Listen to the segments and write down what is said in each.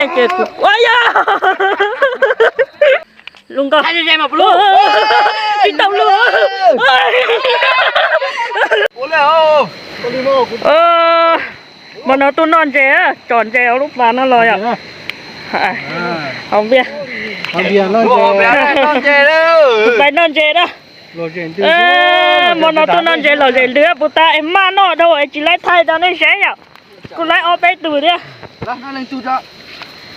Ua yog lub nkoj tsis tau lub. Hmo no tuaj noj ntses, tsom ntses hauv lub pas no los yom. Hauv npias, pais noj ntses na. Hmo no tuaj noj ntses lom zem lwm puas tas es maj noj dhau es tsis laib thaij rau nej saib yom. Kuv laib ob peb tus thiab.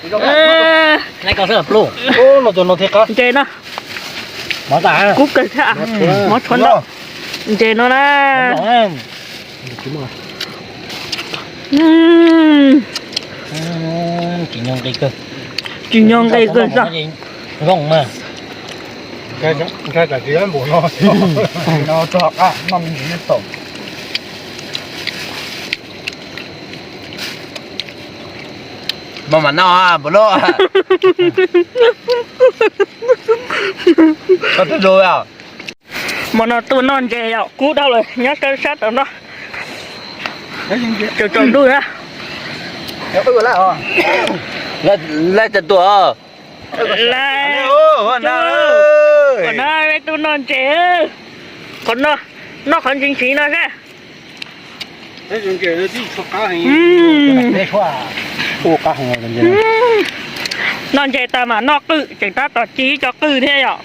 Ntses no, kub kawg thiab, mov tshuav ntau. Ntses no na. Tsis nyob nqi kawg xwb. Maj mam noj, npawg Lub. Koj twb zoo. Hmo no tuaj noj ntses yom, kub dhau lawm, nyob sab sab tom no. Tsaus tsaus ntuj na. Laib tau tuaj. Laib. Qhov no peb tuaj noj ntses. Qhov no, noj qhov ntsis ntsis no seb. Noj ntses tas mam noj qwj, tseem tab tom ci ib co qwj thiab yom.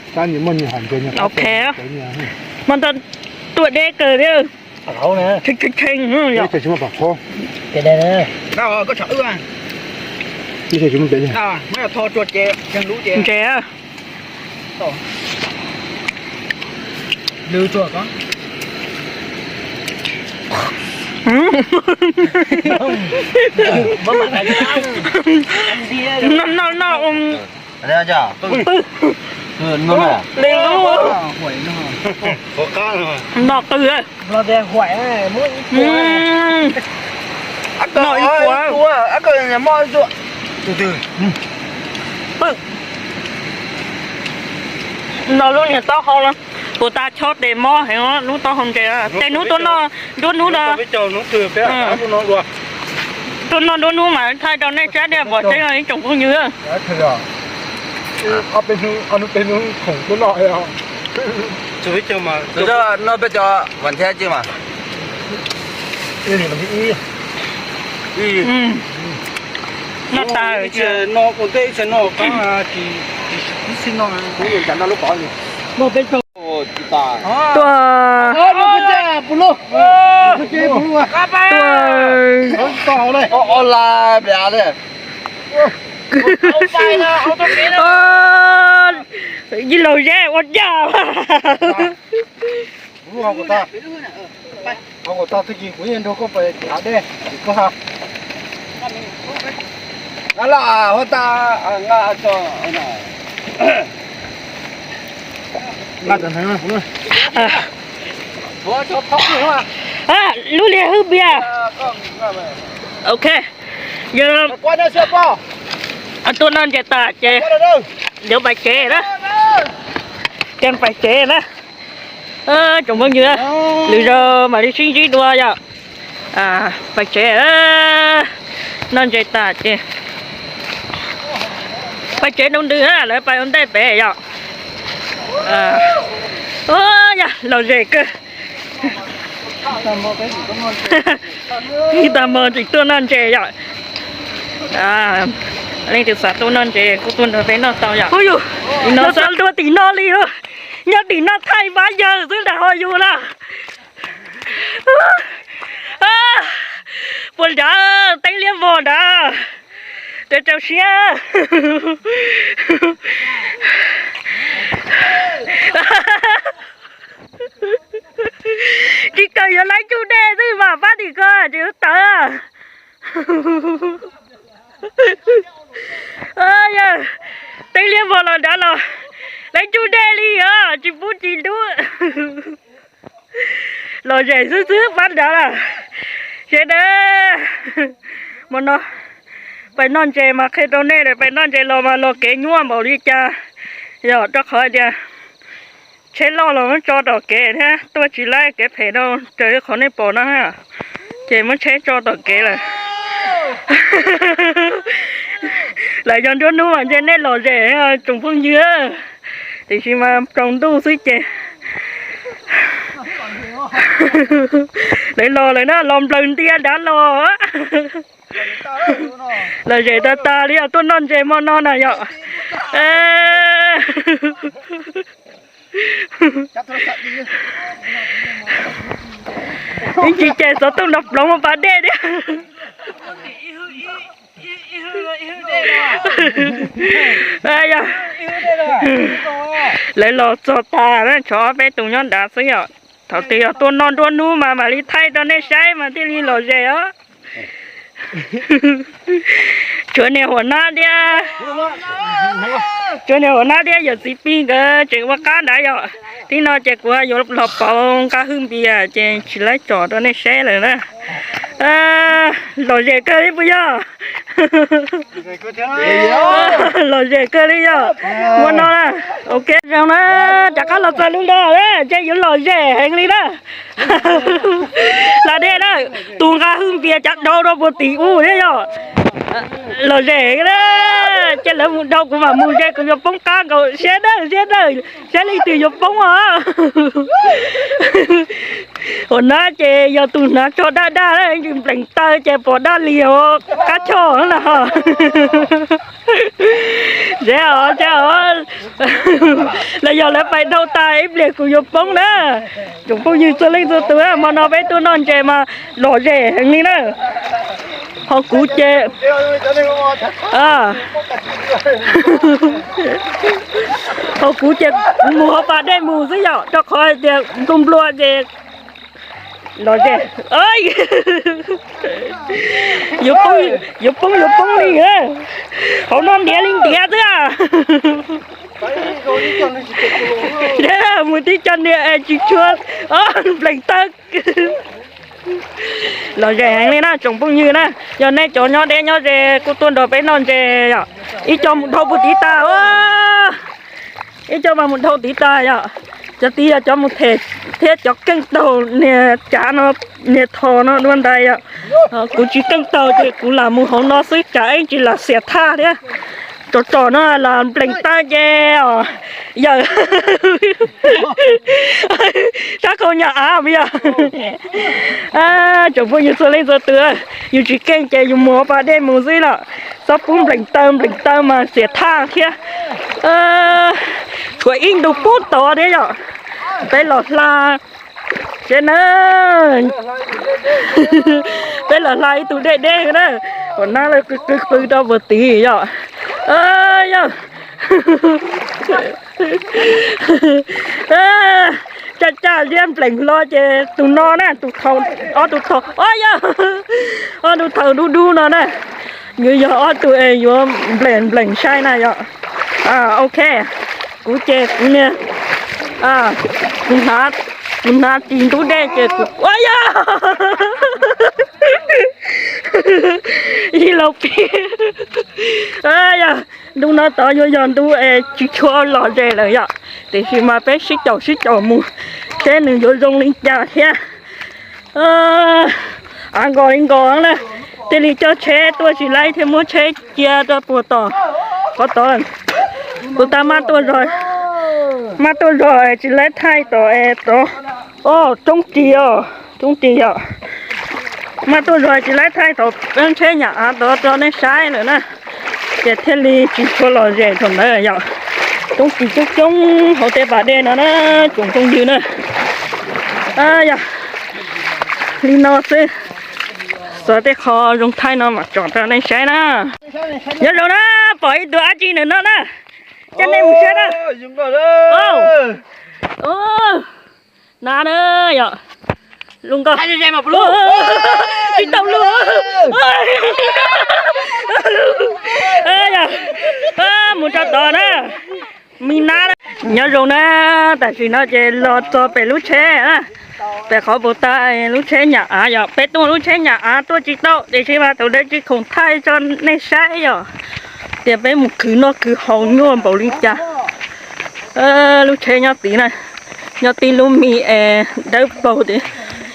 Ok. Hmo no tuaj deb kawg thiab. Tshee tshee. Ntses. Noj noj noj. Pw. Li lub. Noj qwj. Noj ib puas. Pw. Noj lub niag taub hau no, puas tas chob tes mob heev lub taub hau ntses. Tej hnub tuaj noj nruab hnub no. Tuaj noj nruab hnub mas thaij rau nej saib tias pom tseeb ib tsoom phooj ywg. Noj peb cov vas thiab ci mas. Noj tas. Tuaj, tuaj, yij laug Zeb ua cas. Lub liag hwj biag. Ok, yog tuaj noj ntses tas ces yuav pais tsev na. Ces pais tsev na. Tsoom phooj ywg, lwm zaus mam li sib ntsib dua yom. Pais tsev, noj ntses tas ces pais tsev rau ntws na, lawv pais ua ntej pem yom. Yog lom zem kawg. Ib tag hmo tseem tuaj noj ntses yom. Leej twg xav tuaj noj ntses kuj tuaj nrog peb noj tau yom. Ub yus, no xav tuaj tim no li, nyob tim no thaij pab yawg xwb nram ho yus na. Puas nrad, teeb liab vog nrad. Rau rau siab. Tsis kawm yuav laib cug dej xwb mas pab tim ko tsis tawv. Yog teeb liab vog los nrad los laib cug dej li os, tsis pub tsis dub. Lom zem xwb xwb pab nrad lawm. Sawv daws, hmo no pais noj ntses mas qhia rau nej, pais noj ntses los mas los kev nyuaj npaum li cas, yog rau qhov tias tsheb loj los muab tso tom kev thiab tuaj tsis laib, kev phem rau raws li qhov nej pom no, ces muab tsheb tso tom kev lawm. Lawv yog nruab hnub mas ntshe nej lom zem tsoom phooj ywg, tiam sis mas tsaus ntuj xwb ces lawv los lawm na, los nplawg ntia nrad los. Lom zem tag tag li os, tuaj noj ntses hmo no na yom. Ib ntsis ces xov tooj nrov ploov mus pas dej thiab. Lawv los txog tas na, tshuav ob peb tus nyob nrad xwb yom. Thaum twg yog tuaj noj nruab hnub mas mam li thaij rau nej saib mas thiaj li lom zem os. Tshuav niag huam nab thiab, tshuav niag huam nab thiab yawm txiv pig nkawd tseem ua qab nrad yom. Tib no ces kuv yuav los pauv nqaj hwj npias ces tsis laib tsom rau nej saib lawm na. Lom zem kawg li puas yog? Lom zem kawg li yog. Ua no na, ok zoo na, rov qab los txog lub no, ces yuav lom zem heev li na. Hla dej na, tus nqa hwj npias cav dhau rau puag tim ub thiab yog. Lom zem na, ces lawv mus dhau kuv mam mus, ces kuv yuav poob qab nkaus, siab dawb siab dawb, saib leej twg yuav poob os. Huam nab ces yog tus hnav tsho daj daj, nplees taw ces pom daj li qab choj na. Zeb os, zeb os, los yog lawv pais dhau tas ib pliag kuv yuav poob na. Tsoom phooj ywg txhua leej txhua tus, hmo no peb tuaj noj ntses mas lom zem heev li na. Ho kuv ces, ho kuv ces kuv mus hauv pas dej mus xwb yom, rau qhov hais tias nplua nplua ces lom zem. Yuav poob yuav poob li. Hauv no ntiav li ntiav xwb. Mus tib co niag es tsis tshua, nplees taw. Lom zem heev li na tsoom phooj ywg na. Yog nej cov nyob deb nyob ze kuj tuaj nrog peb noj ntses yom. Ib co mus dhau puag tid tas, ib co mas mus dhau tid tas yom. Cov tid yog cov mus them thiab cov keej taug niag cav no, niag tho no dua ntais yom. Kuv tsis keej taug ces kuv lam mus hauv no xwb, tsam ib ntsis lam xiam thaj thiab. Tsom tsom no los nplees taw ces os, yawm, sab qau nyam av mas yog. Tsoom phooj ywg txhua leej txhua tus, yus tsis keej ces yus mus hauv pas dej mus xwb los txhob pub nplees taw, nplees taw mas xiam thaj thiab. Tshuav ib ntu pub tod thiab yom. Peb los hla, seb na, peb los hla ib tug dej deb na. Huam nab lawv qw qw qw rau puag tid yom. Yog, caj caj liab nplees hlo ces tus no na, tus thaum, ob tug thaum, o yog, ob tug thaum dub dub no na, yuav yog ob tug es yuav nplees nplees saib na yom. Ok, kuv ces kuv niag, kuv hnav, kuv hnav tis ntub dej ces kuv, o yog, ib laug pib, yog, ntu no tod yuav yog ntu es tsis tshua lom zem lawm yom, tiam sis mas peb sib caum sib caum mus seb nws yuav zoo li cas thiab. Av nkos li nkos na, thiaj li coj tsheb tuaj tsis laib thiaj muab tsheb cia rau puag tom qhov tod. Kuv tab mab tuaj zog, mab tuaj zog tsis laib thaij tom es tod, o, roob ris os, roob ris yom. Mab tuaj zog tsis laib thaij thaum peb tsheb nyam av tod rau nej saib lawm na, ces thiaj li tsis tshua lom zem thaum ntawd yom. Roob ris coob coob hauv tej pas dej no na, tsoom phooj ywg na. Yog li no xwb, xav tej qho zoo thaij no mam tsom rau nej saib na. Nyob zoo na, pom ib tug dab tsi ntawm no na, coj nej mus saib na. Na na yom, lub nkoj tsis tau lub. Mus rau tod na, me nab. Nyob zoo na, tam sim no ces los txog pem lub tsheb, pem qhov puas tas lub tsheb nyam av yom. Peb tuaj lub tsheb nyam av tuaj tsis tau, tiam sis mas thaum ntawd tsis khoom thaij tso nej saib yom, tias peb mus khwv noj khwv haus nyuaj npaum li cas. Lub tsheb nyob tid na, nyob tib lub me es dawb paug tid.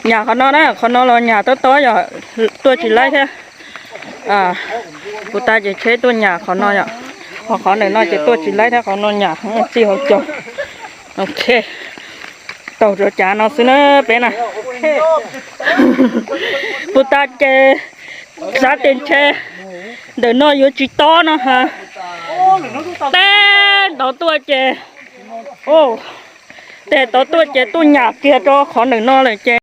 Nyam qhov no na, qhov no los nyam tob tob yom, tuaj tsis laib thiab. Puv ta ces tsheb tuaj nyam qhov no yom, ho qhov ntawm no ces tuaj tsis laib thiab, qhov no nyam txij hauv caug. Ok, taug rov cav no xwb na peb na. Puv ta ces xav tias ntshe ntawm no yuav tsis tob no ha. Teb ntov tuaj ces, teb ntov tuaj ces tuaj nyam kiag rau qhov ntawm no lawm ces.